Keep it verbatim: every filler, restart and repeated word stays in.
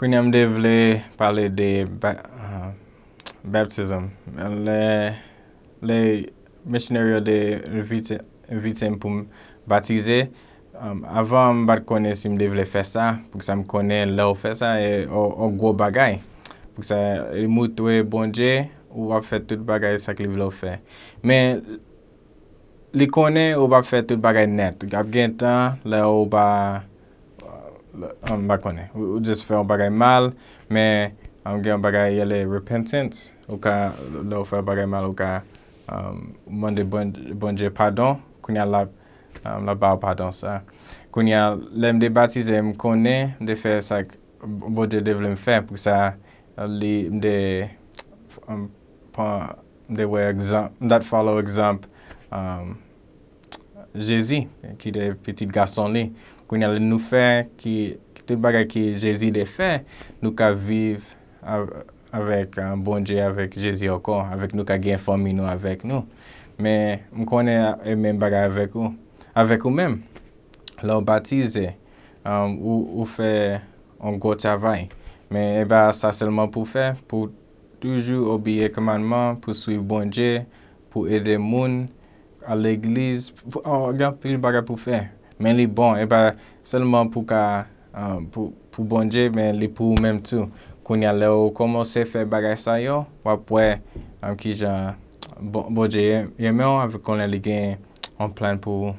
Kounye a m te vle pale de ba- uh, baptism. Lè lè missionary yo te envite envite m pou m batize, um, avan m pa t konnen si m te vle fè sa, pou sa m konnen lè w fè sa, e yon gwo bagay. Pou sa, li montre Bondye ou ap fè tout bagay sa k li vle w fè. Men li konnen ou p ap fè tout bagay nèt. Ap gen tan lè ou pa, m pa konnen. Ou just fè yon bagay mal, men gen yon bagay rele repentance. Ou ka, lè ou fè yon bagay mal, ou ka mande Bondye padon. Kounye a l ap l ap ba w padon sa. Kounye a, lè m te batize, m konnen m te fè sa Bondye te vle m fè. Pou sa, li m te pran m te wè egzanp, m t ap follow egzanp um, Jezi, ki te pitit gason li. Kounye a, lè nou fè ki, ki tout bagay ki Jezi te fè, nou ka viv avèk uh, Bondye, avèk Jezi ankò, avèk nou ka gen fanmi nou avèk nou. Men m konnen e menm bagay avèk ou, avèk ou menm. Lè w batize, um, ou, ou fè yon gwo travay. Men e pa sa sèlman pou fè, pou toujou obeyi kòmandman, pou swiv Bondye, pou ede moun, al legliz, gen anpil bagay pou fè. Men li bon, e pa sèlman pou ka pou, pou Bondye, men li pou ou menm tou. Kounye a, lè ou kòmanse fè bagay sa yo, w ap wè kijan Bondye renmen w avèk konnen li gen yon plan pou ou.